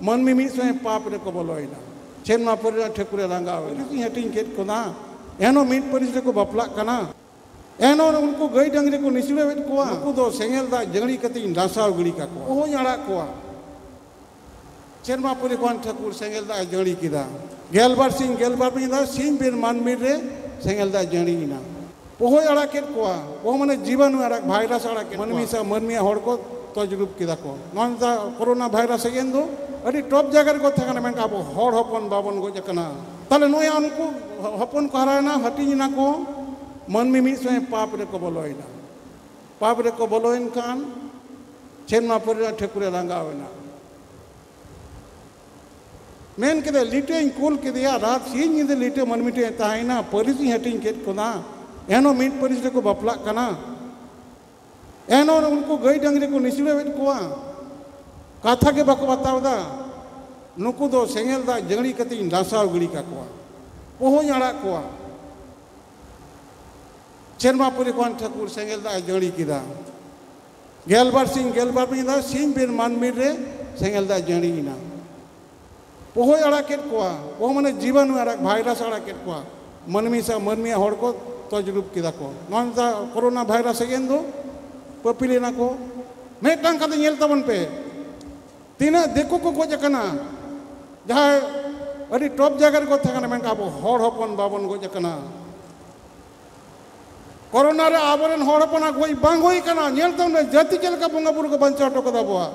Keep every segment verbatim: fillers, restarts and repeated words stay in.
ᱢᱟᱹᱱᱢᱤ ᱢᱤᱫ ᱥᱚᱸᱜᱮ ᱯᱟᱯ ᱨᱮᱠᱚ ᱵᱚᱞᱚᱭᱮᱱᱟ᱾ ᱥᱮᱨᱢᱟ ᱯᱟᱹᱨᱤ ᱨᱮᱱᱟᱜ ᱴᱷᱟᱹᱠᱩᱨᱮ ᱨᱟᱸᱜᱟᱣ ᱮᱱᱟ᱾ ᱯᱟᱹᱨᱤᱥᱤᱧ ᱦᱟᱹᱴᱤᱧ ᱠᱮᱫ ᱠᱚ ᱫᱟ, ᱮᱱᱦᱚᱸ ᱢᱤᱫ ᱯᱟᱹᱨᱤᱥ ᱨᱮᱠᱚ ᱵᱟᱯᱞᱟᱜ ᱠᱟᱱᱟ, ᱮᱱᱦᱚᱸ ᱩᱱᱠᱩ ᱜᱟᱹᱭ ᱰᱟᱹᱝᱨᱤ ᱠᱚ ᱱᱤᱥᱲᱟᱹᱣᱮᱫ ᱠᱚᱣᱟ᱾ ᱩᱱᱠᱩ ᱫᱚ ᱥᱮᱸᱜᱮᱞ ᱫᱟᱜ ᱡᱟᱹᱲᱤ ᱠᱟᱛᱮᱧ ᱰᱷᱟᱥᱟᱣ ᱜᱤᱰᱤ ᱠᱟᱠᱚᱣᱟ, ᱚᱦᱚᱧ ᱟᱲᱟᱜ ᱠᱚᱣᱟ᱾ ᱥᱮᱨᱢᱟ ᱯᱟᱹᱨᱤ ᱠᱷᱚᱱ ᱴᱷᱟᱹᱠᱩᱨ ᱥᱮᱸᱜᱮᱞ ᱫᱟᱜ ᱮ ᱡᱟᱹᱲᱤ ᱠᱮᱫᱟ᱾ ᱜᱮᱞᱵᱟᱨ ᱥᱤᱧ ᱜᱮᱞᱵᱟᱨ ᱧᱤᱫᱟᱹ ᱥᱤᱧ ᱵᱤᱨ ᱢᱟᱱᱢᱤ ᱨᱮ ᱥᱮᱸᱜᱮᱞ ᱫᱟᱜ ᱡᱟᱹᱲᱤᱭᱮᱱᱟ᱾ ᱯᱚᱦᱚᱭ ᱟᱲᱟᱜ ᱠᱮᱫ ᱠᱚᱣᱟ, ᱯᱚᱦᱚ ᱢᱟᱱᱮ ᱡᱤᱵᱟᱱᱩ ᱟᱲᱟᱜ, ᱵᱷᱟᱭᱨᱟᱥ ᱟᱲᱟᱜ ᱠᱮᱫ ᱠᱚᱣᱟ᱾ ᱢᱟᱹᱱᱢᱤ ᱥᱟᱶ ᱢᱟᱹᱱᱢᱤᱭᱟᱜ ᱦᱚᱲ ᱠᱚ ᱛᱚᱡᱽᱨᱩᱵ ᱠᱮᱫᱟ ᱠᱚ᱾ ᱱᱚᱣᱟ ᱢᱮᱛᱟᱜ ᱠᱳᱨᱳᱱᱟ ᱵᱷᱟᱭᱨᱟᱥ ᱮᱜᱮᱱ ᱫᱚ ᱟᱹᱰᱤ ᱴᱚᱯ ᱡᱟᱭᱜᱟ ᱨᱮᱠᱚ ᱛᱟᱦᱮᱸ ᱠᱟᱱᱟ, ᱢᱮᱱᱠᱷᱟᱱ ᱟᱵᱚ ᱦᱚᱲ ᱦᱚᱯᱚᱱ ᱵᱟᱵᱚᱱ ᱜᱚᱡ ᱟᱠᱟᱱᱟ᱾ ᱛᱟᱦᱞᱮ ᱱᱚᱜᱼᱚᱭ ᱩᱱᱠᱩ ᱦᱚᱯᱚᱱ ᱠᱚ ᱦᱟᱨᱟᱭᱮᱱᱟ, ᱦᱟᱹᱴᱤᱧ ᱮᱱᱟ ᱠᱚ, ᱢᱟᱹᱱᱢᱤ ᱢᱤᱫ ᱥᱚᱸᱜᱮ ᱯᱟᱯ ᱨᱮᱠᱚ ᱵᱚᱞᱚᱭᱮᱱᱟ, ᱯᱟᱯ ᱨᱮᱠᱚ ᱵᱚᱞᱚᱭᱮᱱ ᱠᱷᱟᱱ ᱥᱮᱨᱢᱟ ᱯᱟᱹᱨᱤ ᱨᱮᱱᱟᱜ ᱴᱷᱟᱹᱠᱩᱨᱮ ᱨᱟᱸᱜᱟᱣ ᱮᱱᱟ᱾ ᱢᱮᱱ ᱠᱮᱫᱟ, ᱞᱤᱴᱟᱹᱧ ᱠᱩᱞ ᱠᱮᱫᱮᱭᱟ, ᱨᱟᱛ ᱥᱤᱧ ᱧᱤᱫᱟᱹ ᱞᱤᱴᱟᱹ ᱢᱟᱹᱱᱢᱤ ᱴᱷᱮᱱ ᱮ ᱛᱟᱦᱮᱸᱭᱮᱱᱟ, ᱯᱟᱹᱨᱤᱥᱤᱧ ᱦᱟᱹᱴᱤᱧ ᱠᱮᱫ ᱠᱚᱫᱟ, ᱮᱱᱦᱚᱸ ᱢᱤᱫ ᱯᱟᱹᱨᱤᱥ ᱨᱮᱠᱚ ᱵᱟᱯᱞᱟᱜ ᱠᱟᱱᱟ, ᱮᱱᱦᱚᱸ ᱩᱱᱠᱩ ᱜᱟᱹᱭ ᱰᱟᱹᱝᱨᱤ ᱠᱚ ᱱᱤᱥᱲᱟᱹᱣᱮᱫ ᱠᱚᱣᱟ, ᱠᱟᱛᱷᱟ ᱜᱮ ᱵᱟᱠᱚ ᱵᱟᱛᱟᱣ ᱮᱫᱟ᱾ ᱱᱩᱠᱩ ᱫᱚ ᱥᱮᱸᱜᱮᱞ ᱫᱟᱜ ᱡᱟᱹᱲᱤ ᱠᱟᱛᱮᱧ ᱰᱷᱟᱥᱟᱣ ᱜᱤᱰᱤ ᱠᱟᱠᱚᱣᱟ, ᱯᱚᱦᱚᱧ ᱟᱲᱟᱜ ᱠᱚᱣᱟ᱾ ᱥᱮᱨᱢᱟ ᱯᱟᱹᱨᱤ ᱠᱷᱚᱱ ᱴᱷᱟᱹᱠᱩᱨ ᱥᱮᱸᱜᱮᱞ ᱫᱟᱜ ᱮ ᱡᱟᱹᱲᱤ ᱠᱮᱫᱟ᱾ ᱜᱮᱞᱵᱟᱨ ᱥᱤᱧ ᱜᱮᱞᱵᱟᱨ ᱧᱤᱫᱟᱹ ᱥᱤᱧ ᱵᱤᱨ ᱢᱟᱱᱢᱤ ᱨᱮ ᱥᱮᱸᱜᱮᱞ ᱫᱟᱜ ᱡᱟᱹᱲᱤᱭᱮᱱᱟ᱾ ᱯᱚᱦᱚᱭ ᱟᱲᱟᱜ ᱠᱮᱫ ᱠᱚᱣᱟ, ᱯᱚᱦᱚ ᱢᱟᱱᱮ ᱡᱤᱵᱟᱱᱩ ᱟᱲᱟᱜ, ᱵᱷᱟᱭᱨᱟᱥ ᱟᱲᱟᱜ ᱠᱮᱫ ᱠᱚᱣᱟ᱾ ᱢᱟᱹᱱᱢᱤ ᱥᱟᱶ ᱢᱟᱹᱱᱢᱤᱭᱟᱜ ᱦᱚᱲ ᱠᱚ ᱛᱚᱡᱽᱨᱩᱵ ᱠᱮᱫᱟ ᱠᱚ᱾ ᱱᱚᱣᱟ ᱢᱮᱛᱟᱜ ᱠᱳᱨᱳᱱᱟ ᱵᱷᱟᱭᱨᱟᱥ ᱮᱜᱮᱱ ᱫᱚ ᱯᱟᱹᱯᱤ ᱞᱮᱱᱟ ᱠᱚ᱾ ᱢᱤᱫᱴᱟᱝ ᱠᱟᱛᱷᱟ ᱧᱮᱞ ᱛᱟᱵᱚᱱ ᱯᱮ, ᱛᱤᱱᱟᱹᱜ ᱫᱤᱠᱩ ᱠᱚ ᱜᱚᱡ ᱟᱠᱟᱱᱟ, ᱡᱟᱦᱟᱸᱭ ᱟᱹᱰᱤ ᱴᱚᱯ ᱡᱟᱭᱜᱟ ᱨᱮᱠᱚ ᱛᱟᱦᱮᱸ ᱠᱟᱱᱟ, ᱢᱮᱱᱠᱷᱟᱱ ᱟᱵᱚ ᱦᱚᱲ ᱦᱚᱯᱚᱱ ᱵᱟᱵᱚᱱ ᱜᱚᱡ ᱟᱠᱟᱱᱟ᱾ ᱠᱳᱨᱳᱱᱟ ᱨᱮ ᱟᱵᱚᱨᱮᱱ ᱦᱚᱲ ᱦᱚᱯᱚᱱᱟᱜ ᱜᱚᱡ ᱵᱟᱝ ᱦᱩᱭ ᱟᱠᱟᱱᱟ᱾ ᱧᱮᱞ ᱛᱟᱵᱚᱱ ᱯᱮ, ᱡᱟᱹᱛᱤ ᱪᱮᱫ ᱞᱮᱠᱟ ᱵᱚᱸᱜᱟ ᱵᱩᱨᱩ ᱠᱚ ᱵᱟᱧᱪᱟᱣ ᱦᱚᱴᱚ ᱠᱟᱫᱟ ᱟᱵᱚᱣᱟᱜ᱾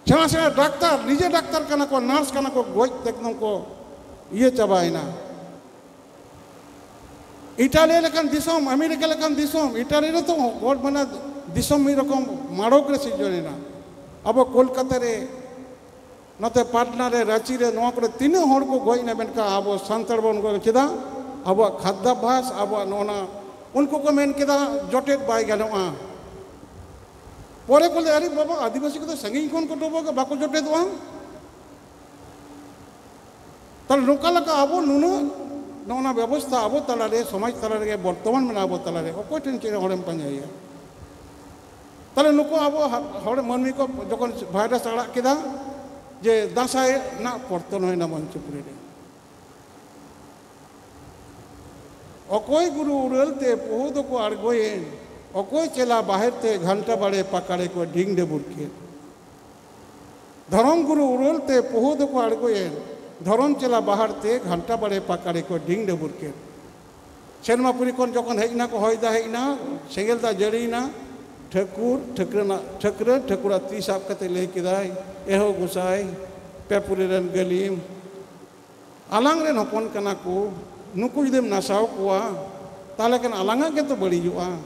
ᱥᱮᱬᱟ ᱥᱮᱬᱟ ᱰᱟᱠᱛᱟᱨ, ᱱᱤᱡᱮ ᱰᱟᱠᱛᱟᱨ ᱠᱟᱱᱟ ᱠᱚ, ᱱᱟᱨᱥ ᱠᱟᱱᱟ ᱠᱚ, ᱜᱚᱡ ᱮᱠᱫᱚᱢ ᱠᱚ ᱤᱭᱟᱹ ᱪᱟᱵᱟᱭᱮᱱᱟ᱾ ᱤᱴᱟᱞᱤ ᱞᱮᱠᱟᱱ ᱫᱤᱥᱚᱢ, ᱟᱢᱮᱨᱤᱠᱟ ᱞᱮᱠᱟᱱ ᱫᱤᱥᱚᱢ, ᱤᱴᱟᱞᱤ ᱨᱮᱛᱚ ᱦᱚᱲ ᱢᱟᱱᱮ ᱫᱤᱥᱚᱢ ᱢᱤᱫ ᱨᱚᱠᱚᱢ ᱢᱟᱲᱚᱠ ᱨᱮ ᱥᱤᱨᱡᱚᱱ ᱮᱱᱟ᱾ ᱟᱵᱚ ᱠᱳᱞᱠᱟᱛᱟ ᱨᱮ, ᱱᱚᱛᱮ ᱯᱟᱴᱱᱟ ᱨᱮ, ᱨᱟᱸᱪᱤ ᱨᱮ, ᱱᱚᱣᱟ ᱠᱚᱨᱮ ᱛᱤᱱᱟᱹᱜ ᱦᱚᱲ ᱠᱚ ᱜᱚᱡ ᱮᱱᱟ, ᱢᱮᱱᱠᱷᱟᱱ ᱟᱵᱚ ᱥᱟᱱᱛᱟᱲ ᱵᱚᱱ ᱜᱚᱡ ᱠᱮᱫᱟ᱾ ᱟᱵᱚᱣᱟᱜ ᱠᱷᱟᱫᱽᱫᱟᱵᱷᱟᱥ, ᱟᱵᱚᱣᱟᱜ ᱱᱚᱜᱼᱚ ᱱᱟ, ᱩᱱᱠᱩ ᱠᱚ ᱢᱮᱱ ᱠᱮᱫᱟ ᱡᱚᱴᱮᱫ ᱵᱟᱭ ᱜᱟᱱᱚᱜᱼᱟ᱾ ᱯᱚᱨᱮ ᱠᱚ ᱞᱟᱹᱭᱟ, ᱟᱨᱮ ᱵᱟᱵᱟ, ᱟᱹᱫᱤᱵᱟᱹᱥᱤ ᱠᱚᱫᱚ ᱥᱟᱺᱜᱤᱧ ᱠᱷᱚᱱ ᱠᱚ ᱰᱚᱵᱚᱜᱟ, ᱵᱟᱠᱚ ᱡᱚᱴᱮᱫᱚᱜᱼᱟ᱾ ᱛᱟᱦᱞᱮ ᱱᱚᱝᱠᱟ ᱞᱮᱠᱟ ᱟᱵᱚ ᱱᱩᱱᱟᱹᱜ ᱱᱚᱜᱼᱚ ᱱᱟ ᱵᱮᱵᱚᱥᱛᱷᱟ ᱟᱵᱚ ᱛᱟᱞᱟᱨᱮ, ᱥᱚᱢᱟᱡᱽ ᱛᱟᱞᱟᱨᱮ ᱵᱚᱨᱛᱚᱢᱟᱱ ᱢᱮᱱᱟᱜᱼᱟ, ᱟᱵᱚ ᱛᱟᱞᱟᱨᱮ ᱚᱠᱚᱭ ᱴᱷᱮᱱ ᱪᱮᱫ ᱦᱚᱲᱮᱢ ᱯᱟᱸᱡᱟᱭᱮᱭᱟ? ᱛᱟᱦᱞᱮ ᱱᱩᱠᱩ ᱟᱵᱚ ᱦᱟ-, ᱦᱚᱲ ᱢᱟᱹᱱᱢᱤ ᱠᱚ ᱡᱚᱠᱷᱚᱱ ᱵᱷᱟᱭᱨᱟᱥ ᱟᱲᱟᱜ ᱠᱮᱫᱟ, ᱡᱮ ᱫᱟᱸᱥᱟᱭ ᱨᱮᱱᱟᱜ ᱯᱚᱨᱛᱚᱱ ᱦᱩᱭᱱᱟ ᱢᱚᱧᱪᱚᱯᱩᱨᱤ ᱨᱮ᱾ ᱚᱠᱚᱭ ᱜᱩᱨᱩ ᱩᱨᱟᱹᱞ ᱛᱮ ᱯᱩᱦᱩ ᱫᱚᱠᱚ ᱟᱬᱜᱚᱭᱮᱱ, ᱚᱠᱚᱭ ᱪᱮᱞᱟ ᱵᱟᱦᱮᱨ ᱛᱮ ᱜᱷᱟᱱᱴᱟ ᱵᱟᱲᱮ ᱯᱟᱠᱟᱲᱮ ᱠᱚ ᱰᱷᱤᱝ ᱰᱟᱹᱵᱩᱨ ᱠᱮᱫ᱾ ᱫᱷᱚᱨᱚᱢ ᱜᱩᱨᱩ ᱩᱨᱟᱹᱞ ᱛᱮ ᱯᱩᱦᱩ ᱫᱚᱠᱚ ᱟᱬᱜᱚᱭᱮᱱ, ᱫᱷᱚᱨᱚᱢ ᱪᱮᱞᱟ ᱵᱟᱦᱟᱨ ᱛᱮ ᱜᱷᱟᱱᱴᱟ ᱵᱟᱲᱮ ᱯᱟᱠᱟᱲᱮ ᱠᱚ ᱰᱷᱤᱝ ᱰᱟᱹᱵᱩᱨ ᱠᱮᱫ᱾ ᱥᱮᱨᱢᱟᱯᱩᱨᱤ ᱠᱷᱚᱱ ᱡᱚᱠᱷᱚᱱ ᱦᱮᱡ ᱮᱱᱟ ᱠᱚ, ᱦᱚᱭ ᱫᱟᱜ ᱦᱮᱡ ᱮᱱᱟ, ᱥᱮᱸᱜᱮᱞ ᱫᱟᱜ ᱡᱟᱹᱲᱤᱭᱮᱱᱟ, ᱴᱷᱟᱹᱠᱩᱨ ᱴᱷᱟᱹᱠᱨᱟᱹᱱᱟᱜ ᱴᱷᱟᱹᱠᱨᱟᱹᱱ ᱴᱷᱟᱹᱠᱩᱨᱟᱜ ᱛᱤ ᱥᱟᱵ ᱠᱟᱛᱮ ᱞᱟᱹᱭ ᱠᱮᱫᱟᱭ, "ᱮᱦᱳ ᱜᱚᱸᱥᱟᱭ, ᱯᱮ ᱯᱩᱨᱤ ᱨᱮᱱ ᱜᱟᱹᱞᱤᱢ, ᱟᱞᱟᱝ ᱨᱮᱱ ᱦᱚᱯᱚᱱ ᱠᱟᱱᱟ ᱠᱚ, ᱱᱩᱠᱩ ᱡᱩᱫᱤᱢ ᱱᱟᱥᱟᱣ ᱠᱚᱣᱟ, ᱛᱟᱦᱚᱞᱮ ᱠᱷᱟᱱ ᱟᱞᱟᱝᱟᱜ ᱜᱮᱛᱚ ᱵᱟᱹᱲᱤᱡᱚᱜᱼᱟ᱾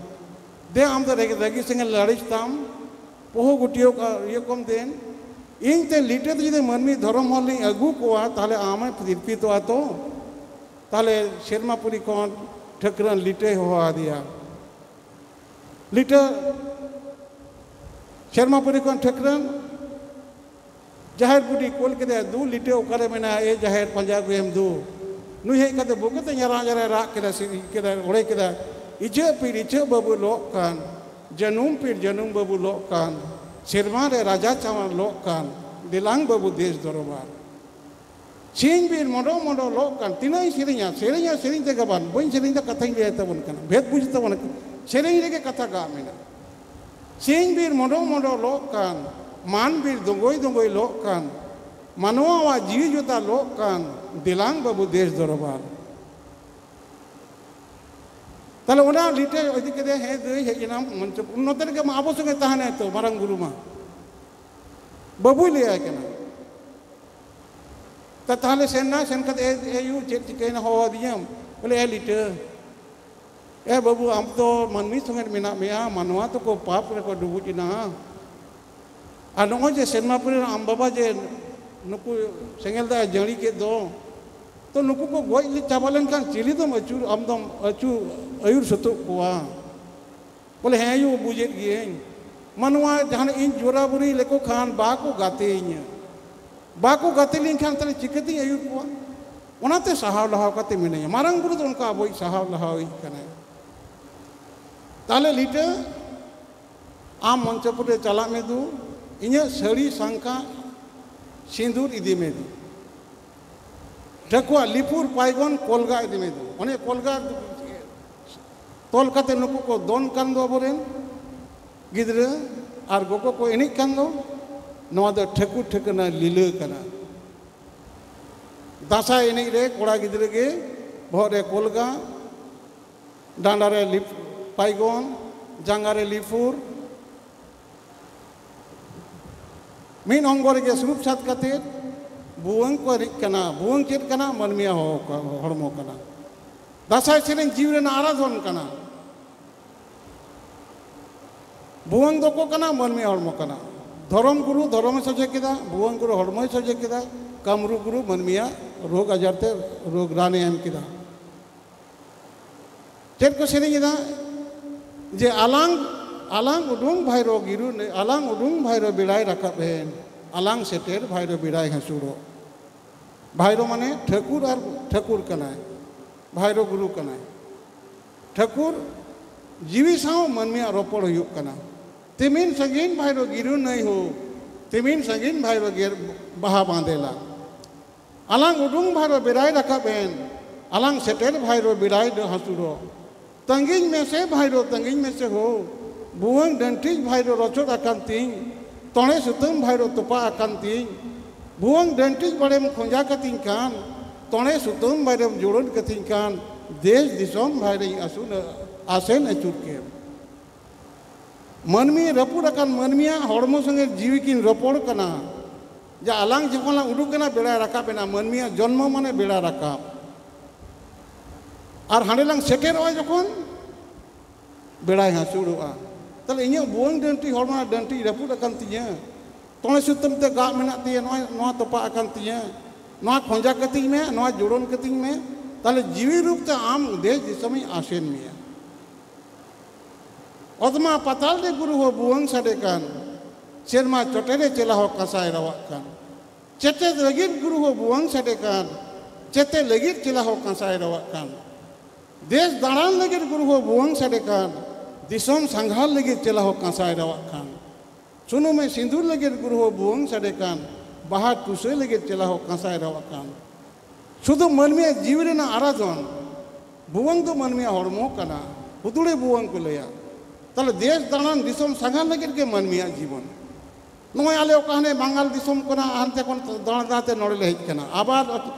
ᱫᱮ, ᱟᱢ ᱫᱚ ᱨᱮᱜᱮ ᱨᱟᱹᱜᱤ ᱥᱮᱸᱜᱮᱞ ᱞᱟᱹᱲᱤᱡ ᱛᱟᱢ, ᱯᱚᱦᱚ ᱜᱩᱴᱤᱭᱟᱹᱣ ᱠᱟ-, ᱤᱭᱟᱹ ᱠᱚᱢ ᱫᱮᱱ, ᱤᱧ ᱛᱮ ᱞᱤᱴᱟᱹ ᱛᱮ ᱡᱩᱫᱤ ᱢᱟᱹᱱᱢᱤ ᱫᱷᱚᱨᱚᱢ ᱦᱚᱲ ᱞᱤᱧ ᱟᱹᱜᱩ ᱠᱚᱣᱟ, ᱛᱟᱦᱚᱞᱮ ᱟᱢᱮ ᱛᱤᱨᱯᱤᱛᱚᱜᱼᱟ ᱛᱚ?" ᱛᱟᱦᱚᱞᱮ ᱥᱮᱨᱢᱟᱯᱩᱨᱤ ᱠᱷᱚᱱ ᱴᱷᱟᱹᱠᱨᱟᱹᱱ ᱞᱤᱴᱟᱹᱭ ᱦᱚᱦᱚ ᱟᱫᱮᱭᱟ᱾ ᱞᱤᱴᱟᱹ, ᱥᱮᱨᱢᱟᱯᱩᱨᱤ ᱠᱷᱚᱱ ᱴᱷᱟᱹᱠᱨᱟᱹᱱ ᱡᱟᱦᱮᱨ ᱵᱩᱰᱷᱤ ᱠᱩᱞ ᱠᱮᱫᱮᱭᱟ, "ᱫᱩ ᱞᱤᱴᱟᱹ ᱚᱠᱟᱨᱮ ᱢᱮᱱᱟᱭᱟ? ᱮ ᱡᱟᱦᱮᱨ, ᱯᱟᱸᱡᱟ ᱟᱹᱜᱩᱭᱮᱢ ᱫᱩ᱾" ᱱᱩᱭ ᱦᱮᱡ ᱠᱟᱛᱮ ᱵᱩᱠᱟᱹᱛᱮ ᱧᱟᱨᱟ ᱧᱟᱨᱟᱭ ᱨᱟᱜ ᱠᱮᱫᱟ, ᱥᱮᱨᱮᱧ ᱠᱮᱫᱟ, ᱚᱲᱮ ᱠᱮᱫᱟ, "ᱤᱪᱟᱹᱜ ᱯᱤᱲ ᱤᱪᱟᱹᱜ ᱵᱟᱹᱵᱩ ᱞᱚᱜ ᱠᱟᱱ, ᱡᱟᱹᱱᱩᱢ ᱯᱤᱲ ᱡᱟᱹᱱᱩᱢ ᱵᱟᱹᱵᱩ ᱞᱚᱜ ᱠᱟᱱ, ᱥᱮᱨᱢᱟ ᱨᱮ ᱨᱟᱡᱟ ᱪᱟᱣᱟᱱ ᱞᱚᱜ ᱠᱟᱱ, ᱫᱮᱞᱟᱝ ᱵᱟᱹᱵᱩ ᱫᱮᱥ ᱫᱚᱨᱵᱟᱨ᱾ ᱥᱤᱧ ᱵᱤᱨ ᱢᱚᱰᱚ ᱢᱚᱰᱚ ᱞᱚᱜ ᱠᱟᱱ", ᱛᱤᱱᱟᱹᱜ ᱤᱧ ᱥᱮᱨᱮᱧᱟ, ᱥᱮᱨᱮᱧᱟ, ᱥᱮᱨᱮᱧ ᱛᱮᱜᱮ ᱵᱟᱝ, ᱵᱟᱹᱧ ᱥᱮᱨᱮᱧ ᱫᱟ, ᱠᱟᱛᱷᱟᱧ ᱞᱟᱹᱭ ᱛᱟᱵᱚᱱ ᱠᱟᱱᱟ, ᱵᱷᱮᱫ ᱵᱩᱡᱽ ᱛᱟᱵᱚᱱ ᱠᱟᱱᱟ, ᱥᱮᱨᱮᱧ ᱨᱮᱜᱮ ᱠᱟᱛᱷᱟ ᱜᱟᱜ ᱢᱮᱱᱟᱜᱼᱟ᱾ ᱥᱤᱧ ᱵᱤᱨ ᱢᱚᱰᱚ ᱢᱚᱰᱚ ᱞᱚᱜ ᱠᱟᱱ, ᱢᱟᱱ ᱵᱤᱨ ᱫᱚᱸᱜᱚᱭ ᱫᱚᱸᱜᱚᱭ ᱞᱚᱜ ᱠᱟᱱ, ᱢᱟᱱᱣᱟᱣᱟᱜ ᱡᱤᱣᱤ ᱡᱚᱛᱟ ᱞᱚᱜ ᱠᱟᱱ, ᱫᱮᱞᱟᱝ ᱵᱟᱹᱵᱩ ᱫᱮᱥ ᱫᱚᱨᱵᱟᱨ᱾ ᱛᱟᱦᱞᱮ ᱚᱱᱟ ᱞᱤᱴᱟᱹ ᱤᱫᱤ ᱠᱮᱫᱮ, ᱦᱮᱸ ᱫᱟᱹᱭ ᱦᱮᱡ ᱮᱱᱟᱢ ᱢᱚᱧᱪᱚ, ᱱᱚᱛᱮ ᱨᱮᱜᱮ ᱢᱟ ᱟᱵᱚ ᱥᱚᱸᱜᱮ ᱛᱟᱦᱮᱱᱟᱭ ᱛᱚ ᱢᱟᱨᱟᱝ ᱵᱩᱨᱩ ᱢᱟ, ᱵᱟᱹᱵᱩᱭ ᱞᱟᱹᱭᱟᱭ ᱠᱟᱱᱟ᱾ ᱛᱟ-, ᱛᱟᱦᱞᱮ ᱥᱮᱱ ᱱᱟᱭ, ᱥᱮᱱ ᱠᱟᱛᱮ, "ᱮ, ᱮ ᱭᱩ, ᱪᱮᱫ ᱪᱤᱠᱟᱹᱭᱮᱱᱟ, ᱦᱚᱦᱚ ᱟᱹᱫᱤᱧᱟᱢ?" ᱵᱚᱞᱮ, "ᱮ ᱞᱤᱴᱟᱹ, ᱮ ᱵᱟᱹᱵᱩ, ᱟᱢ ᱫᱚ ᱢᱟᱹᱱᱢᱤ ᱥᱚᱸᱜᱮ ᱢᱮᱱᱟᱜ ᱢᱮᱭᱟ, ᱢᱟᱱᱣᱟ ᱫᱚᱠᱚ ᱯᱟᱯ ᱨᱮᱠᱚ ᱰᱩᱵᱩᱡ ᱮᱱᱟ᱾ ᱟᱨ ᱱᱚᱜᱼᱚᱭ ᱡᱮ ᱥᱮᱨᱢᱟᱯᱩᱨᱤ ᱨᱮᱱ ᱟᱢ ᱵᱟᱵᱟ ᱡᱮ ᱱᱩᱠᱩ ᱥᱮᱸᱜᱮᱞ ᱫᱟᱜ ᱮ ᱡᱟᱹᱲᱤ ᱠᱮᱫ ᱫᱚ, ᱛᱚ ᱱᱩᱠᱩ ᱠᱚ ᱜᱚᱡ ᱪᱟᱵᱟ ᱞᱮᱱᱠᱷᱟᱱ ᱪᱤᱞᱤ ᱫᱚᱢ ᱟᱹᱪᱩᱨ, ᱟᱢ ᱫᱚᱢ ᱟᱹᱪᱩ-, ᱟᱹᱭᱩᱨ ᱥᱟᱹᱛᱚᱜ ᱠᱚᱣᱟ?" ᱵᱚᱞᱮ, "ᱦᱮᱸ ᱭᱩ, ᱵᱩᱡᱮᱫ ᱜᱤᱭᱟᱹᱧ, ᱢᱟᱱᱣᱟ ᱡᱟᱦᱟᱱᱟᱜ ᱤᱧ ᱡᱳᱨᱟᱵᱩᱨᱤ ᱞᱮᱠᱚ ᱠᱷᱟᱱ ᱵᱟᱠᱚ ᱜᱟᱛᱮᱭᱤᱧᱟ, ᱵᱟᱠᱚ ᱜᱟᱛᱮ ᱞᱮᱱᱠᱷᱟᱱ ᱛᱟᱦᱞᱮ ᱪᱤᱠᱟᱹᱛᱤᱧ ᱟᱹᱭᱩᱨ ᱠᱚᱣᱟ? ᱚᱱᱟᱛᱮ ᱥᱟᱦᱟᱣ ᱞᱟᱦᱟᱣ ᱠᱟᱛᱮ ᱢᱤᱱᱟᱹᱧᱟ᱾" ᱢᱟᱨᱟᱝ ᱵᱩᱨᱩ ᱫᱚ ᱚᱱᱠᱟ ᱟᱵᱚᱭᱤᱡ ᱥᱟᱦᱟᱣ ᱞᱟᱦᱟᱣᱤᱡ ᱠᱟᱱᱟᱭ᱾ ᱛᱟᱦᱞᱮ ᱞᱤᱴᱟᱹ, ᱟᱢ ᱢᱚᱧᱪᱚᱯᱩᱨ ᱨᱮ ᱪᱟᱞᱟᱜ ᱢᱮ ᱫᱩ, ᱤᱧᱟᱹᱜ ᱥᱟᱹᱲᱤ ᱥᱟᱝᱠᱟ, ᱥᱤᱸᱫᱩᱨ ᱤᱫᱤ ᱢᱮ ᱫᱩ᱾ ᱴᱷᱟᱹᱠᱩᱣᱟᱜ ᱞᱤᱯᱩᱨ ᱯᱟᱭᱜᱚᱱ ᱠᱚᱞᱜᱟ ᱤᱫᱤ ᱢᱮ ᱫᱩ᱾ ᱚᱱᱮ ᱠᱚᱞᱜᱟ ᱛᱚᱞ ᱠᱟᱛᱮ ᱱᱩᱠᱩ ᱠᱚ ᱫᱚᱱ ᱠᱟᱱ ᱫᱚ ᱟᱵᱚᱨᱮᱱ ᱜᱤᱫᱽᱨᱟᱹ ᱟᱨ ᱜᱚᱜᱚ ᱠᱚ ᱮᱱᱮᱡ ᱠᱟᱱ ᱫᱚ, ᱱᱚᱣᱟ ᱫᱚ ᱴᱷᱟᱹᱠᱩᱨ ᱴᱷᱟᱹᱠᱟᱹᱱᱟ ᱞᱤᱞᱟᱹ ᱠᱟᱱᱟ᱾ ᱫᱟᱸᱥᱟᱭ ᱮᱱᱮᱡ ᱨᱮ ᱠᱚᱲᱟ ᱜᱤᱫᱽᱨᱟᱹ ᱜᱮ ᱵᱚᱦᱚᱜ ᱨᱮ ᱠᱚᱞᱜᱟ, ᱰᱟᱸᱰᱟ ᱨᱮ ᱞᱤᱯ-, ᱯᱟᱭᱜᱚᱱ, ᱡᱟᱸᱜᱟ ᱨᱮ ᱞᱤᱯᱩᱨ, ᱢᱤᱫ ᱚᱝᱜᱚ ᱨᱮᱜᱮ ᱥᱩᱨᱩᱯ ᱥᱟᱛ ᱠᱟᱛᱮ ᱵᱷᱩᱣᱟᱹᱝ ᱠᱚ ᱮᱱᱮᱡ ᱠᱟᱱᱟ᱾ ᱵᱷᱩᱣᱟᱹᱝ ᱪᱮᱫ ᱠᱟᱱᱟ? ᱢᱟᱹᱱᱢᱤᱭᱟᱜ ᱦᱚ-, ᱦᱚᱲᱢᱚ ᱠᱟᱱᱟ᱾ ᱫᱟᱸᱥᱟᱭ ᱥᱮᱨᱮᱧ ᱡᱤᱣᱤ ᱨᱮᱱᱟᱜ ᱟᱨᱟᱫᱷᱚᱱ ᱠᱟᱱᱟ᱾ ᱵᱷᱩᱣᱟᱹᱝ ᱫᱚᱠᱚ ᱠᱟᱱᱟ, ᱢᱟᱹᱱᱢᱤᱭᱟᱜ ᱦᱚᱲᱢᱚ ᱠᱟᱱᱟ᱾ ᱫᱷᱚᱨᱚᱢ ᱜᱩᱨᱩ ᱫᱷᱚᱨᱚᱢᱮ ᱥᱚᱡᱷᱮ ᱠᱮᱫᱟ, ᱵᱷᱩᱣᱟᱹᱝ ᱜᱩᱨᱩ ᱦᱚᱲᱢᱚᱭ ᱥᱚᱡᱷᱮ ᱠᱮᱫᱟ, ᱠᱟᱹᱢᱨᱩ ᱜᱩᱨᱩ ᱢᱟᱹᱱᱢᱤᱭᱟᱜ ᱨᱳᱜᱽ ᱟᱡᱟᱨ ᱛᱮ ᱨᱳᱜᱽ ᱨᱟᱱᱮ ᱮᱢ ᱠᱮᱫᱟ᱾ ᱪᱮᱫ ᱠᱚ ᱥᱮᱨᱮᱧ ᱮᱫᱟ? ᱡᱮ ᱟᱞᱟᱝ, ᱟᱞᱟᱝ ᱩᱰᱩᱝ ᱵᱷᱟᱭᱨᱚ ᱜᱤᱨᱩ ᱱᱟᱹᱭ, ᱟᱞᱟᱝ ᱩᱰᱩᱝ ᱵᱷᱟᱭᱨᱚ ᱵᱮᱲᱟᱭ ᱨᱟᱠᱟᱵ ᱮᱱ, ᱟᱞᱟᱝ ᱥᱮᱴᱮᱨ ᱵᱷᱟᱭᱨᱚ ᱵᱮᱲᱟᱭ ᱦᱟᱹᱥᱩᱨᱚᱜ᱾ ᱵᱷᱟᱭᱨᱚ ᱢᱟᱱᱮ ᱴᱷᱟᱹᱠᱩᱨ, ᱟᱨ ᱴᱷᱟᱹᱠᱩᱨ ᱠᱟᱱᱟᱭ, ᱵᱷᱟᱭᱨᱚ ᱜᱩᱨᱩ ᱠᱟᱱᱟᱭ᱾ ᱴᱷᱟᱹᱠᱩᱨ ᱡᱤᱣᱤ ᱥᱟᱶ ᱢᱟᱹᱱᱢᱤᱭᱟᱜ ᱨᱚᱯᱚᱲ ᱦᱩᱭᱩᱜ ᱠᱟᱱᱟ᱾ ᱛᱤᱢᱤᱱ ᱥᱟᱺᱜᱤᱧ ᱵᱷᱟᱭᱨᱚ ᱜᱤᱨᱩ ᱱᱟᱹᱭ ᱦᱳ, ᱛᱤᱢᱤᱱ ᱥᱟᱺᱜᱤᱧ ᱵᱷᱟᱭᱨᱚ ᱜᱮᱨ ᱵᱟᱦᱟ ᱵᱟᱸᱫᱮᱞᱟ᱾ ᱟᱞᱟᱝ ᱩᱰᱩᱝ ᱵᱷᱟᱭᱨᱚ ᱵᱮᱲᱟᱭ ᱨᱟᱠᱟᱵ ᱮᱱ, ᱟᱞᱟᱝ ᱥᱮᱴᱮᱨ ᱵᱷᱟᱭᱨᱚ ᱵᱮᱲᱟᱭ ᱫᱚ ᱦᱟᱹᱥᱩᱨᱚᱜ᱾ ᱛᱟᱺᱜᱤᱧ ᱢᱮᱥᱮ ᱵᱷᱟᱭᱨᱚ, ᱛᱟᱺᱜᱤᱧ ᱢᱮᱥᱮ ᱦᱳ, ᱵᱷᱩᱣᱟᱹᱝ ᱰᱟᱹᱱᱴᱤᱡ ᱵᱷᱟᱭᱨᱚ ᱨᱚᱪᱚᱫ ᱟᱠᱟᱱ ᱛᱤᱧ, ᱛᱚᱲᱮ ᱥᱩᱛᱟᱹᱢ ᱵᱷᱟᱭᱨᱚ ᱛᱚᱯᱟ ᱟᱠᱟᱱ ᱛᱤᱧ, ᱵᱷᱩᱣᱟᱹᱝ ᱰᱟᱹᱱᱴᱤᱡ ᱵᱟᱲᱮᱢ ᱠᱷᱚᱸᱡᱟ ᱠᱟᱹᱛᱤᱧ ᱠᱷᱟᱱ, ᱛᱚᱲᱮ ᱥᱩᱛᱟᱹᱢ ᱵᱷᱟᱭᱨᱚᱢ ᱡᱳᱲᱳᱱ ᱠᱟᱹᱛᱤᱧ ᱠᱷᱟᱱ, ᱫᱮᱥ ᱫᱤᱥᱚᱢ ᱵᱷᱟᱭᱨᱚᱧ ᱟᱹᱥᱩᱱ, ᱟᱥᱮᱱ ᱟᱹᱪᱩᱨ ᱠᱮᱢ᱾ ᱢᱟᱹᱱᱢᱤ ᱨᱟᱹᱯᱩᱫ ᱟᱠᱟᱱ ᱢᱟᱹᱱᱢᱤᱭᱟᱜ ᱦᱚᱲᱢᱚ ᱥᱚᱸᱜᱮ ᱡᱤᱣᱤ ᱠᱤᱱ ᱨᱚᱯᱚᱲ ᱠᱟᱱᱟ᱾ ᱡᱮ ᱟᱞᱟᱝ ᱡᱚᱠᱷᱚᱱ ᱞᱟᱝ ᱩᱰᱩᱠ ᱮᱱᱟ, ᱵᱮᱲᱟᱭ ᱨᱟᱠᱟᱵ ᱮᱱᱟ, ᱢᱟᱹᱱᱢᱤᱭᱟᱜ ᱡᱚᱱᱢᱚ ᱢᱟᱱᱮ ᱵᱮᱲᱟ ᱨᱟᱠᱟᱵ᱾ ᱟᱨ ᱦᱟᱸᱰᱮ ᱞᱟᱝ ᱥᱮᱴᱮᱨᱚᱜᱼᱟ ᱡᱚᱠᱷᱚᱱ, ᱵᱮᱲᱟᱭ ᱦᱟᱹᱥᱩᱨᱚᱜᱼᱟ᱾ ᱛᱟᱦᱞᱮ ᱤᱧᱟᱹᱜ ᱵᱷᱩᱣᱟᱹᱝ ᱰᱟᱹᱱᱴᱤ, ᱦᱚᱲᱢᱚ ᱨᱮᱱᱟᱜ ᱰᱟᱹᱱᱴᱤ ᱨᱟᱹᱯᱩᱫ ᱟᱠᱟᱱ ᱛᱤᱧᱟᱹ, ᱛᱚᱲᱮ ᱥᱩᱛᱟᱹᱢ ᱛᱮ ᱜᱟᱜ ᱢᱮᱱᱟᱜ ᱛᱤᱧᱟᱹ, ᱱᱚᱣᱟ, ᱱᱚᱣᱟ ᱛᱚᱯᱟᱜ ᱟᱠᱟᱱ ᱛᱤᱧᱟᱹ, ᱱᱚᱣᱟ ᱠᱷᱚᱸᱡᱟ ᱠᱟᱹᱛᱤᱧ ᱢᱮ, ᱱᱚᱣᱟ ᱡᱳᱲᱳᱱ ᱠᱟᱹᱛᱤᱧ ᱢᱮ, ᱛᱟᱦᱞᱮ ᱡᱤᱣᱤ ᱨᱩᱯ ᱛᱮ ᱟᱢ ᱫᱮᱥ ᱫᱤᱥᱚᱢᱤᱧ ᱟᱥᱮᱱ ᱢᱮᱭᱟ᱾ ᱚᱛᱢᱟ ᱯᱟᱛᱟᱞ ᱨᱮ ᱜᱩᱨᱩ ᱦᱚᱸ ᱵᱷᱩᱣᱟᱹᱝ ᱥᱟᱰᱮ ᱠᱟᱱ, ᱥᱮᱨᱢᱟ ᱪᱚᱴᱮ ᱨᱮ ᱪᱮᱞᱟ ᱦᱚᱸ ᱠᱟᱸᱥᱟᱭ ᱨᱟᱣᱟᱜ ᱠᱟᱱ᱾ ᱪᱮᱛᱮᱫ ᱞᱟᱹᱜᱤᱫ ᱜᱩᱨᱩ ᱦᱚᱸ ᱵᱷᱩᱣᱟᱹᱝ ᱥᱟᱰᱮ ᱠᱟᱱ, ᱪᱮᱛᱮᱫ ᱞᱟᱹᱜᱤᱫ ᱪᱮᱞᱟ ᱦᱚᱸ ᱠᱟᱸᱥᱟᱭ ᱨᱟᱣᱟᱜ ᱠᱟᱱ᱾ ᱫᱮᱥ ᱫᱟᱬᱟᱱ ᱞᱟᱹᱜᱤᱫ ᱜᱩᱨᱩ ᱦᱚᱸ ᱵᱷᱩᱣᱟᱹᱝ ᱥᱟᱰᱮ ᱠᱟᱱ, ᱫᱤᱥᱚᱢ ᱥᱟᱸᱜᱷᱟᱨ ᱞᱟᱹᱜᱤᱫ ᱪᱮᱞᱟ ᱦᱚᱸ ᱠᱟᱸᱥᱟᱭ ᱨᱟᱣᱟᱜ ᱠᱟᱱ᱾ ᱥᱩᱱᱩᱢᱮ ᱥᱤᱸᱫᱩᱨ ᱞᱟᱹᱜᱤᱫ ᱜᱩᱨᱩ ᱦᱚᱸ ᱵᱷᱩᱣᱟᱹᱝ ᱥᱟᱰᱮ ᱠᱟᱱ, ᱵᱟᱦᱟ ᱴᱩᱥᱟᱹᱭ ᱞᱟᱹᱜᱤᱫ ᱪᱮᱞᱟ ᱦᱚᱸ ᱠᱟᱸᱥᱟᱭ ᱨᱟᱣᱟᱜ ᱠᱟᱱ᱾ ᱥᱩᱫᱷᱩ ᱢᱟᱹᱱᱢᱤᱭᱟᱜ ᱡᱤᱣᱤ ᱨᱮᱱᱟᱜ ᱟᱨᱟᱫᱷᱚᱱ, ᱵᱷᱩᱣᱟᱹᱝ ᱫᱚ ᱢᱟᱹᱱᱢᱤᱭᱟᱜ ᱦᱚᱲᱢᱚ ᱠᱟᱱᱟ, ᱦᱩᱫᱩᱲᱤ ᱵᱷᱩᱣᱟᱹᱝ ᱠᱚ ᱞᱟᱹᱭᱟ᱾ ᱛᱟᱦᱞᱮ ᱫᱮᱥ ᱫᱟᱬᱟᱱ, ᱫᱤᱥᱚᱢ ᱥᱟᱸᱜᱷᱟᱨ ᱞᱟᱹᱜᱤᱫ ᱜᱮ ᱢᱟᱹᱱᱢᱤᱭᱟᱜ ᱡᱤᱵᱚᱱ᱾ ᱱᱚᱜᱼᱚᱭ ᱟᱞᱮ ᱚᱠᱟ ᱦᱟᱱᱮ ᱵᱟᱝᱜᱟᱞ ᱫᱤᱥᱚᱢ ᱠᱷᱚᱱᱟᱜ ᱦᱟᱱᱛᱮ ᱠᱷᱚᱱ ᱫᱟᱬᱟ ᱫᱟᱬᱟ ᱛᱮ ᱱᱚᱰᱮ ᱞᱮ ᱦᱮᱡ ᱠᱟᱱᱟ, ᱟᱵᱟᱨ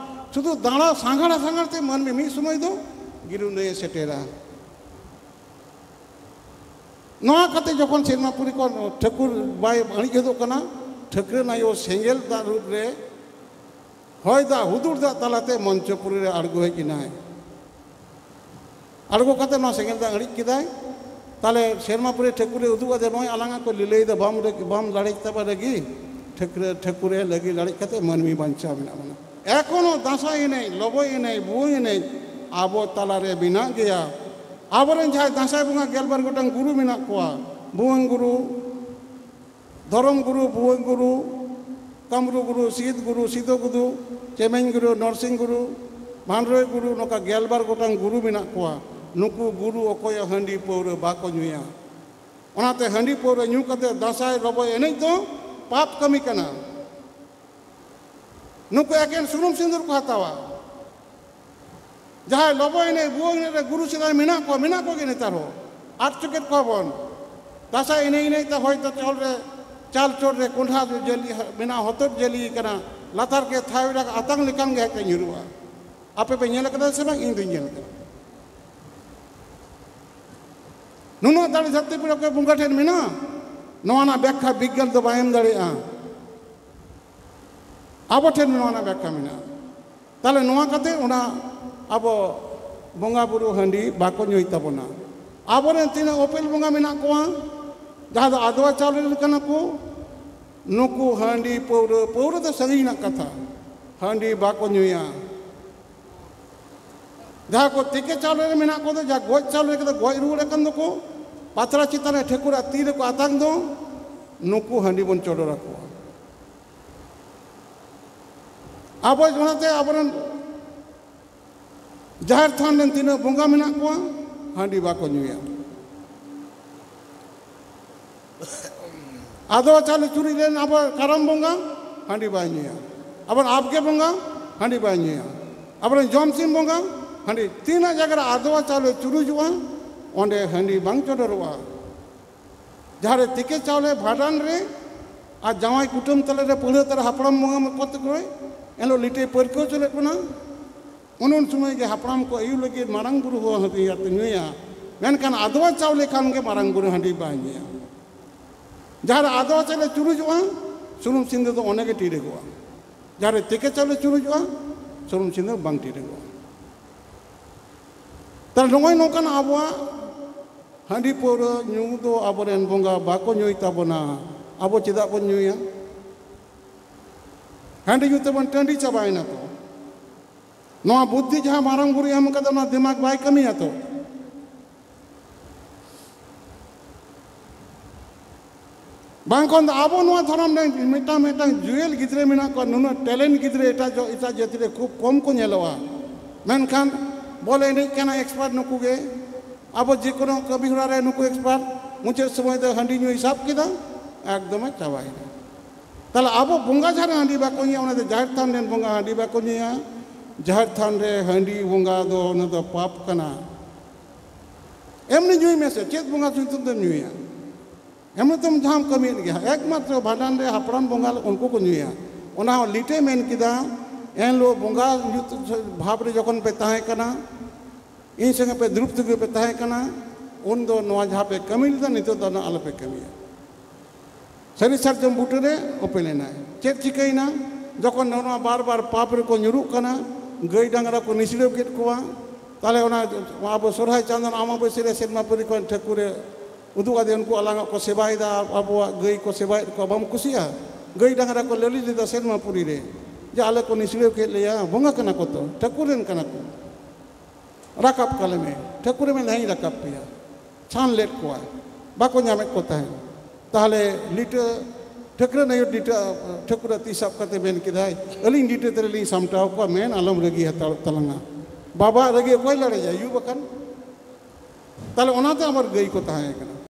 ᱥᱩᱫᱷᱩ ᱫᱟᱬᱟ ᱥᱟᱸᱜᱷᱟᱨ ᱥᱟᱸᱜᱷᱟᱨ ᱛᱮ ᱢᱟᱹᱱᱢᱤ ᱢᱤᱫ ᱥᱚᱢᱚᱭ ᱫᱚ ᱜᱤᱨᱩ ᱱᱟᱹᱭᱮ ᱥᱮᱴᱮᱨᱟ᱾ ᱱᱚᱣᱟ ᱠᱟᱛᱮ ᱡᱚᱠᱷᱚᱱ ᱥᱮᱨᱢᱟᱯᱩᱨᱤ ᱠᱷᱚᱱ ᱴᱷᱟᱹᱠᱩᱨ ᱵᱟᱭ ᱟᱹᱬᱤᱡ ᱦᱚᱫᱚᱜ ᱠᱟᱱᱟ, ᱴᱷᱟᱹᱠᱨᱟᱹᱱ ᱟᱭᱳ ᱥᱮᱸᱜᱮᱞ ᱫᱟᱜ ᱨᱩᱯ ᱨᱮ ᱦᱚᱭ ᱫᱟᱜ ᱦᱩᱫᱩᱲ ᱫᱟᱜ ᱛᱟᱞᱟᱛᱮ ᱢᱚᱧᱪᱚᱯᱩᱨᱤ ᱨᱮ ᱟᱬᱜᱚ ᱦᱮᱡ ᱮᱱᱟᱭ᱾ ᱟᱬᱜᱚ ᱠᱟᱛᱮ ᱱᱚᱣᱟ ᱥᱮᱸᱜᱮᱞ ᱫᱟᱜ ᱟᱹᱬᱤᱡ ᱠᱮᱫᱟᱭ᱾ ᱛᱟᱦᱞᱮ ᱥᱮᱨᱢᱟᱯᱩᱨᱤ ᱴᱷᱟᱹᱠᱩᱨᱮ ᱩᱫᱩᱜ ᱟᱫᱮ, ᱱᱚᱜᱼᱚᱭ ᱟᱞᱟᱝᱟᱜ ᱠᱚ ᱞᱤᱞᱟᱹᱭ ᱫᱟ, ᱵᱟᱢ ᱨᱮ-, ᱵᱟᱢ ᱞᱟᱲᱮᱡ ᱛᱟᱵᱟ ᱨᱟᱹᱜᱤ, ᱴᱷᱟᱹᱠᱨᱟᱹ-, ᱴᱷᱟᱹᱠᱩᱨᱮ ᱞᱟᱹᱜᱤ ᱞᱟᱲᱮᱡ ᱠᱟᱛᱮ ᱢᱟᱹᱱᱢᱤ ᱵᱟᱧᱪᱟᱣ ᱢᱮᱱᱟᱜ ᱵᱚᱱᱟ᱾ ᱮᱠᱷᱚᱱᱳ ᱫᱟᱸᱥᱟᱭ ᱮᱱᱮᱡ, ᱞᱚᱵᱚᱭ ᱮᱱᱮᱡ, ᱵᱷᱩᱣᱟᱹᱝ ᱮᱱᱮᱡ ᱟᱵᱚ ᱛᱟᱞᱟᱨᱮ ᱢᱮᱱᱟᱜ ᱜᱮᱭᱟ᱾ ᱟᱵᱚᱨᱮᱱ ᱡᱟᱦᱟᱸᱭ ᱫᱟᱸᱥᱟᱭ ᱵᱚᱸᱜᱟ ᱜᱮᱞᱵᱟᱨ ᱜᱚᱴᱟᱝ ᱜᱩᱨᱩ ᱢᱮᱱᱟᱜ ᱠᱚᱣᱟ, ᱵᱷᱩᱣᱟᱹᱝ ᱜᱩᱨᱩ, ᱫᱷᱚᱨᱚᱢ ᱜᱩᱨᱩ, ᱵᱷᱩᱣᱟᱹᱝ ᱜᱩᱨᱩ, ᱠᱟᱢᱨᱩ ᱜᱩᱨᱩ, ᱥᱤᱫ ᱜᱩᱨᱩ, ᱥᱤᱫᱚ ᱜᱩᱨᱩ, ᱪᱮᱢᱮᱧ ᱜᱩᱨᱩ, ᱱᱚᱨᱥᱤᱝ ᱜᱩᱨᱩ, ᱵᱷᱟᱱᱰᱨᱚᱭ ᱜᱩᱨᱩ, ᱱᱚᱝᱠᱟ ᱜᱮᱞᱵᱟᱨ ᱜᱚᱴᱟᱝ ᱜᱩᱨᱩ ᱢᱮᱱᱟᱜ ᱠᱚᱣᱟ᱾ ᱱᱩᱠᱩ ᱜᱩᱨᱩ ᱚᱠᱚᱭᱟᱜ ᱦᱟᱺᱰᱤ ᱯᱟᱹᱣᱨᱟᱹ ᱵᱟᱠᱚ ᱧᱩᱭᱟ᱾ ᱚᱱᱟᱛᱮ ᱦᱟᱺᱰᱤ ᱯᱟᱹᱣᱨᱟᱹ ᱧᱩ ᱠᱟᱛᱮ ᱫᱟᱸᱥᱟᱭ ᱞᱚᱵᱚᱭ ᱮᱱᱮᱡ ᱫᱚ ᱯᱟᱯ ᱠᱟᱹᱢᱤ ᱠᱟᱱᱟ᱾ ᱱᱩᱠᱩ ᱮᱠᱮᱱ ᱥᱩᱱᱩᱢ ᱥᱤᱸᱫᱩᱨ ᱠᱚ ᱦᱟᱛᱟᱣᱟ᱾ ᱡᱟᱦᱟᱸᱭ ᱞᱚᱵᱚᱭ ᱮᱱᱮᱡ, ᱵᱷᱩᱣᱟᱹᱝ ᱮᱱᱮᱡ ᱨᱮ ᱜᱩᱨᱩ ᱥᱮᱫᱟᱭ ᱢᱮᱱᱟᱜ ᱠᱚᱣᱟ, ᱢᱮᱱᱟᱜ ᱠᱚᱜᱮ ᱱᱮᱛᱟᱨ ᱦᱚᱸ᱾ ᱟᱫ ᱦᱚᱪᱚ ᱠᱮᱫ ᱠᱚᱣᱟ ᱵᱚᱱ᱾ ᱫᱟᱸᱥᱟᱭ ᱮᱱᱮᱡ ᱮᱱᱮᱡ ᱛᱮ ᱦᱚᱭᱛᱳ ᱪᱚᱞ ᱨᱮ, ᱪᱟᱞ ᱪᱚᱴ ᱨᱮ ᱠᱚᱸᱰᱷᱟ ᱡᱟᱹᱞᱤ ᱢᱮᱱᱟᱜᱼᱟ, ᱦᱚᱛᱚᱫ ᱡᱟᱹᱞᱤ ᱠᱟᱱᱟ, ᱞᱟᱛᱟᱨ ᱜᱮ ᱛᱷᱟᱭᱚ ᱨᱮ ᱟᱛᱟᱝ ᱞᱮᱠᱷᱟᱱ ᱜᱮ ᱦᱮᱡ ᱠᱟᱛᱮ ᱧᱩᱨᱩᱜᱼᱟ᱾ ᱟᱯᱮ ᱯᱮ ᱧᱮᱞ ᱠᱟᱫᱟ ᱥᱮ ᱵᱟᱝ? ᱤᱧ ᱫᱩᱧ ᱧᱮᱞ ᱠᱟᱫᱟ᱾ ᱱᱩᱱᱟᱹᱜ ᱫᱟᱲᱮ ᱫᱷᱟᱹᱨᱛᱤᱯᱩᱨᱤ ᱚᱠᱚᱭ ᱵᱚᱸᱜᱟ ᱴᱷᱮᱱ ᱢᱮᱱᱟᱜᱼᱟ? ᱱᱚᱣᱟ ᱨᱮᱱᱟᱜ ᱵᱮᱠᱠᱷᱟ ᱵᱤᱜᱽᱜᱟᱱ ᱫᱚ ᱵᱟᱭ ᱮᱢ ᱫᱟᱲᱮᱭᱟᱜᱼᱟ᱾ ᱟᱵᱚ ᱴᱷᱮᱱ ᱱᱚᱣᱟ ᱨᱮᱱᱟᱜ ᱵᱮᱠᱠᱷᱟ ᱢᱮᱱᱟᱜᱼᱟ᱾ ᱛᱟᱦᱞᱮ ᱱᱚᱣᱟ ᱠᱟᱛᱮ ᱚᱱᱟ ᱟᱵᱚ ᱵᱚᱸᱜᱟ ᱵᱩᱨᱩ ᱦᱟᱺᱰᱤ ᱵᱟᱠᱚ ᱧᱩᱭ ᱛᱟᱵᱚᱱᱟ᱾ ᱟᱵᱚᱨᱮᱱ ᱛᱤᱱᱟᱹᱜ ᱚᱯᱮᱞ ᱵᱚᱸᱜᱟ ᱢᱮᱱᱟᱜ ᱠᱚᱣᱟ, ᱡᱟᱦᱟᱸ ᱫᱚ ᱟᱫᱣᱟ ᱪᱟᱣᱞᱮ ᱨᱮᱱ ᱠᱟᱱᱟ ᱠᱚ, ᱱᱩᱠᱩ ᱦᱟᱺᱰᱤ ᱯᱟᱹᱣᱨᱟᱹ, ᱯᱟᱹᱣᱨᱟᱹ ᱫᱚ ᱥᱟᱺᱜᱤᱧ ᱨᱮᱱᱟᱜ ᱠᱟᱛᱷᱟ, ᱦᱟᱺᱰᱤ ᱵᱟᱠᱚ ᱧᱩᱭᱟ᱾ ᱡᱟᱦᱟᱸ ᱠᱚ ᱛᱤᱠᱤ ᱪᱟᱣᱞᱮ ᱨᱮ ᱢᱮᱱᱟᱜ ᱠᱚᱫᱚ, ᱡᱟᱦᱟᱸ ᱜᱚᱡ ᱪᱟᱣᱞᱮ ᱠᱚᱫᱚ ᱜᱚᱡ ᱨᱩᱣᱟᱹᱲ ᱟᱠᱟᱱ ᱫᱚᱠᱚ, ᱯᱟᱛᱲᱟ ᱪᱮᱛᱟᱱ ᱨᱮ ᱴᱷᱟᱹᱠᱩᱨᱟᱜ ᱛᱤ ᱨᱮᱠᱚ ᱟᱛᱟᱝ ᱫᱚ, ᱱᱩᱠᱩ ᱦᱟᱺᱰᱤ ᱵᱚᱱ ᱪᱚᱰᱚᱨ ᱟᱠᱚᱣᱟ᱾ ᱟᱵᱚ ᱚᱱᱟᱛᱮ ᱟᱵᱚᱨᱮᱱ ᱡᱟᱦᱮᱨ ᱛᱷᱟᱱ ᱨᱮᱱ ᱛᱤᱱᱟᱹᱜ ᱵᱚᱸᱜᱟ ᱢᱮᱱᱟᱜ ᱠᱚᱣᱟ, ᱦᱟᱺᱰᱤ ᱵᱟᱠᱚ ᱧᱩᱭᱟ᱾ ᱟᱫᱚ ᱪᱟᱣᱞᱮ ᱪᱩᱨᱩᱡ ᱨᱮᱱ ᱟᱵᱚ ᱠᱟᱨᱟᱢ ᱵᱚᱸᱜᱟ, ᱦᱟᱺᱰᱤ ᱵᱟᱭ ᱧᱩᱭᱟ᱾ ᱟᱵᱟᱨ ᱟᱵᱜᱮ ᱵᱚᱸᱜᱟ, ᱦᱟᱺᱰᱤ ᱵᱟᱭ ᱧᱩᱭᱟ᱾ ᱟᱵᱟᱨ ᱡᱚᱢ ᱥᱤᱢ ᱵᱚᱸᱜᱟ, ᱦᱟᱺᱰᱤ᱾ ᱛᱤᱱᱟᱹᱜ ᱡᱟᱭᱜᱟ ᱨᱮ ᱟᱫᱣᱟ ᱪᱟᱣᱞᱮ ᱪᱩᱨᱩᱡᱚᱜᱼᱟ, ᱚᱸᱰᱮ ᱦᱟᱺᱰᱤ ᱵᱟᱝ ᱪᱚᱰᱚᱨᱚᱜᱼᱟ᱾ ᱡᱟᱦᱟᱸ ᱨᱮ ᱛᱤᱠᱤ ᱪᱟᱣᱞᱮ ᱵᱷᱟᱸᱰᱟᱱ ᱨᱮ ᱟᱨ ᱡᱟᱶᱟᱭ ᱠᱩᱴᱟᱹᱢ ᱛᱟᱞᱟ ᱨᱮ ᱯᱟᱹᱲᱦᱟᱹ ᱛᱟᱨᱟ ᱦᱟᱯᱲᱟᱢ ᱵᱚᱸᱜᱟ ᱠᱚ ᱛᱮᱠᱚ ᱮᱱᱦᱤᱞᱳᱜ ᱞᱤᱴᱟᱹᱭ ᱯᱟᱹᱨᱠᱟᱹᱣ ᱦᱚᱪᱚ ᱞᱮᱫ ᱵᱚᱱᱟ᱾ ᱩᱱ ᱩᱱ ᱥᱚᱢᱚᱭ ᱜᱮ ᱦᱟᱯᱲᱟᱢ ᱠᱚ ᱟᱹᱭᱩᱨ ᱞᱟᱹᱜᱤᱫ ᱢᱟᱨᱟᱝ ᱵᱩᱨᱩ ᱦᱚᱸ ᱦᱟᱺᱰᱤ ᱟᱛᱮ ᱧᱩᱭᱟ᱾ ᱢᱮᱱᱠᱷᱟᱱ ᱟᱫᱣᱟ ᱪᱟᱣᱞᱮ ᱠᱷᱟᱱ ᱜᱮ ᱢᱟᱨᱟᱝ ᱵᱩᱨᱩ ᱦᱟᱺᱰᱤ ᱵᱟᱭ ᱧᱩᱭᱟ᱾ ᱡᱟᱦᱟᱸ ᱨᱮ ᱟᱫᱣᱟ ᱪᱟᱣᱞᱮ ᱪᱩᱨᱩᱡᱚᱜᱼᱟ, ᱥᱩᱱᱩᱢ ᱥᱤᱸᱫᱩᱨ ᱫᱚ ᱚᱸᱰᱮ ᱜᱮ ᱴᱤᱰᱟᱹᱜᱚᱜᱼᱟ᱾ ᱡᱟᱦᱟᱸ ᱨᱮ ᱛᱤᱠᱤ ᱪᱟᱣᱞᱮ ᱪᱩᱨᱩᱡᱚᱜᱼᱟ, ᱥᱩᱱᱩᱢ ᱥᱤᱸᱫᱩᱨ ᱵᱟᱝ ᱴᱤᱰᱟᱹᱜᱚᱜᱼᱟ᱾ ᱛᱟᱦᱞᱮ ᱱᱚᱜᱼᱚᱭ ᱱᱚᱝᱠᱟᱱ ᱟᱵᱚᱣᱟᱜ ᱦᱟᱺᱰᱤ ᱯᱟᱹᱣᱨᱟᱹ ᱧᱩ ᱫᱚ ᱟᱵᱚᱨᱮᱱ ᱵᱚᱸᱜᱟ ᱵᱟᱠᱚ ᱧᱩᱭ ᱛᱟᱵᱚᱱᱟ, ᱟᱵᱚ ᱪᱮᱫᱟᱜ ᱵᱚᱱ ᱧᱩᱭᱟ? ᱦᱟᱺᱰᱤ ᱧᱩ ᱛᱮᱵᱚᱱ ᱴᱟᱺᱰᱤ ᱪᱟᱵᱟᱭᱮᱱᱟ ᱛᱚ᱾ ᱱᱚᱣᱟ ᱵᱩᱫᱽᱫᱷᱤ ᱡᱟᱦᱟᱸ ᱢᱟᱨᱟᱝ ᱵᱩᱨᱩᱭ ᱮᱢ ᱠᱟᱫᱟ, ᱚᱱᱟ ᱫᱤᱢᱟᱜᱽ ᱵᱟᱭ ᱠᱟᱹᱢᱤᱭᱟ ᱛᱚ᱾ ᱵᱟᱝᱠᱷᱟᱱ ᱫᱚ ᱟᱵᱚ ᱱᱚᱣᱟ ᱫᱷᱚᱨᱚᱢ ᱨᱮ ᱢᱤᱫᱴᱟᱝ, ᱢᱤᱫᱴᱟᱝ ᱡᱩᱭᱮᱞ ᱜᱤᱫᱽᱨᱟᱹ ᱢᱮᱱᱟᱜ ᱠᱚᱣᱟ, ᱱᱩᱱᱟᱹᱜ ᱴᱮᱞᱮᱱᱴ ᱜᱤᱫᱽᱨᱟᱹ ᱮᱴᱟᱜ ᱡᱚ-, ᱮᱴᱟᱜ ᱡᱟᱹᱛᱤ ᱨᱮ ᱠᱷᱩᱵ ᱠᱚᱢ ᱠᱚ ᱧᱮᱞᱚᱜᱼᱟ᱾ ᱢᱮᱱᱠᱷᱟᱱ ᱵᱚᱞ ᱮᱱᱮᱡ ᱠᱟᱱᱟ ᱮᱠᱥᱯᱟᱨᱴ ᱱᱩᱠᱩ ᱜᱮ᱾ ᱟᱵᱚ ᱡᱮ ᱠᱳᱱᱳ ᱠᱟᱹᱢᱤ ᱦᱚᱨᱟ ᱨᱮ ᱱᱩᱠᱩ ᱮᱠᱥᱯᱟᱨᱴ᱾ ᱢᱩᱪᱟᱹᱫ ᱥᱚᱢᱚᱭ ᱫᱚ ᱦᱟᱺᱰᱤ ᱧᱩᱭ ᱥᱟᱵ ᱠᱮᱫᱟ, ᱮᱠᱫᱚᱢᱮ ᱪᱟᱵᱟᱭᱮᱱᱟ᱾ ᱛᱟᱦᱞᱮ ᱟᱵᱚ ᱵᱚᱸᱜᱟ ᱡᱟᱦᱟᱸ ᱨᱮ ᱦᱟᱺᱰᱤ ᱵᱟᱠᱚ ᱧᱩᱭᱟ, ᱚᱱᱟ ᱫᱚ ᱡᱟᱦᱮᱨ ᱛᱷᱟᱱ ᱨᱮᱱ ᱵᱚᱸᱜᱟ ᱦᱟᱺᱰᱤ ᱵᱟᱠᱚ ᱧᱩᱭᱟ᱾ ᱡᱟᱦᱮᱨ ᱛᱷᱟᱱ ᱨᱮ ᱦᱟᱺᱰᱤ ᱵᱚᱸᱜᱟ ᱫᱚ, ᱚᱱᱟ ᱫᱚ ᱯᱟᱯ ᱠᱟᱱᱟ᱾ ᱮᱢᱱᱤ ᱧᱩᱭ ᱢᱮᱥᱮ, ᱪᱮᱫ ᱵᱚᱸᱜᱟ ᱧᱩᱛᱩᱢ ᱛᱮᱢ ᱧᱩᱭᱟ? ᱮᱢᱱᱤ ᱛᱮᱢ ᱡᱟᱦᱟᱸᱢ ᱠᱟᱹᱢᱤᱭᱮᱫ ᱜᱮᱭᱟ, ᱮᱠᱢᱟᱛᱨᱚ ᱵᱷᱟᱸᱰᱟᱱ ᱨᱮ ᱦᱟᱯᱲᱟᱢ ᱵᱚᱸᱜᱟ ᱩᱱᱠᱩ ᱠᱚ ᱧᱩᱭᱟ᱾ ᱚᱱᱟ ᱦᱚᱸ ᱞᱤᱴᱟᱹᱭ ᱢᱮᱱ ᱠᱮᱫᱟ, ᱮᱱᱦᱤᱞᱳᱜ ᱵᱚᱸᱜᱟ ᱧᱩᱛᱩᱢ ᱵᱷᱟᱵᱽ ᱨᱮ ᱡᱚᱠᱷᱚᱱ ᱯᱮ ᱛᱟᱦᱮᱸ ᱠᱟᱱᱟ, ᱤᱧ ᱥᱚᱸᱜᱮ ᱯᱮ ᱫᱩᱲᱩᱵ ᱛᱤᱸᱜᱩ ᱯᱮ ᱛᱟᱦᱮᱸ ᱠᱟᱱᱟ, ᱩᱱ ᱫᱚ ᱱᱚᱣᱟ ᱡᱟᱦᱟᱸ ᱯᱮ ᱠᱟᱹᱢᱤ ᱞᱮᱫᱟ, ᱱᱤᱛᱚᱜ ᱫᱚ ᱚᱱᱟ ᱟᱞᱚᱯᱮ ᱠᱟᱹᱢᱤᱭᱟ᱾ ᱥᱟᱹᱨᱤ ᱥᱟᱨᱡᱚᱢ ᱵᱩᱴᱟᱹ ᱨᱮ ᱩᱯᱮᱞ ᱮᱱᱟᱭ᱾ ᱪᱮᱫ ᱪᱤᱠᱟᱹᱭᱮᱱᱟ? ᱡᱚᱠᱷᱚᱱ ᱱᱚᱣᱟ ᱵᱟᱨ ᱵᱟᱨ ᱯᱟᱯ ᱨᱮᱠᱚ ᱧᱩᱨᱩᱜ ᱠᱟᱱᱟ, ᱜᱟᱹᱭ ᱰᱟᱝᱨᱟ ᱠᱚ ᱱᱤᱥᱲᱟᱹᱣ ᱠᱮᱫ ᱠᱚᱣᱟ, ᱛᱟᱦᱞᱮ ᱚᱱᱟ ᱟᱵᱚ ᱥᱚᱨᱦᱟᱭ ᱪᱟᱸᱫᱳ ᱨᱮᱱᱟᱜ ᱟᱢᱟᱵᱟᱹᱥᱭᱟᱹ ᱨᱮ ᱥᱮᱨᱢᱟ ᱯᱩᱨᱤ ᱠᱷᱚᱱ ᱴᱷᱟᱹᱠᱩᱨᱮ ᱩᱫᱩᱜ ᱟᱫᱮ, ᱩᱱᱠᱩ ᱟᱞᱟᱝᱟᱜ ᱠᱚ ᱥᱮᱵᱟᱭᱮᱫᱟ, ᱟᱵᱚᱣᱟᱜ ᱜᱟᱹᱭ ᱠᱚ ᱥᱮᱵᱟᱭᱮᱫ ᱠᱚᱣᱟ, ᱵᱟᱢ ᱠᱩᱥᱤᱭᱟᱜᱼᱟ? ᱜᱟᱹᱭ ᱰᱟᱝᱨᱟ ᱠᱚ ᱞᱟᱹᱞᱤ ᱞᱮᱫᱟ ᱥᱮᱨᱢᱟ ᱯᱩᱨᱤ ᱨᱮ, ᱡᱮ ᱟᱞᱮ ᱠᱚ ᱱᱤᱥᱲᱟᱹᱣ ᱠᱮᱫ ᱞᱮᱭᱟ, ᱵᱚᱸᱜᱟ ᱠᱟᱱᱟ ᱠᱚ ᱛᱚ, ᱴᱷᱟᱹᱠᱩᱨ ᱨᱮᱱ ᱠᱟᱱᱟ ᱠᱚ᱾ ᱨᱟᱠᱟᱵ ᱠᱟᱞᱮ ᱢᱮ᱾ ᱴᱷᱟᱹᱠᱩᱨᱮ ᱢᱮᱱᱫᱟ, "ᱦᱮᱸᱧ ᱨᱟᱠᱟᱵ ᱯᱮᱭᱟ᱾" ᱪᱷᱟᱱ ᱞᱮᱫ ᱠᱚᱣᱟ, ᱵᱟᱠᱚ ᱧᱟᱢᱮᱫ ᱠᱚ ᱛᱟᱦᱮᱸᱫ᱾ ᱛᱟᱦᱞᱮ ᱞᱤᱴᱟᱹ, ᱴᱷᱟᱹᱠᱨᱟᱹᱱ ᱟᱭᱳ ᱞᱤᱴᱟᱹ, ᱴᱷᱟᱹᱠᱩᱨᱟᱜ ᱛᱤ ᱥᱟᱵ ᱠᱟᱛᱮ ᱢᱮᱱ ᱠᱮᱫᱟᱭ, "ᱟᱹᱞᱤᱧ ᱞᱤᱴᱟᱹ ᱛᱮᱞᱤᱧ ᱥᱟᱢᱴᱟᱣ ᱠᱚᱣᱟ, ᱢᱮᱱ ᱟᱞᱚᱢ ᱨᱟᱹᱜᱤ ᱦᱟᱛᱟᱲᱚᱜ ᱛᱟᱞᱟᱝᱟ, ᱵᱟᱵᱟ ᱨᱟᱹᱜᱤ ᱚᱠᱚᱭ ᱞᱟᱲᱮᱭᱟ, ᱭᱩ ᱵᱟᱠᱷᱟᱱ?" ᱛᱟᱦᱞᱮ ᱚᱱᱟᱛᱮ ᱟᱵᱟᱨ ᱜᱟᱹᱭ ᱠᱚ ᱛᱟᱦᱮᱸ ᱠᱟᱱᱟ᱾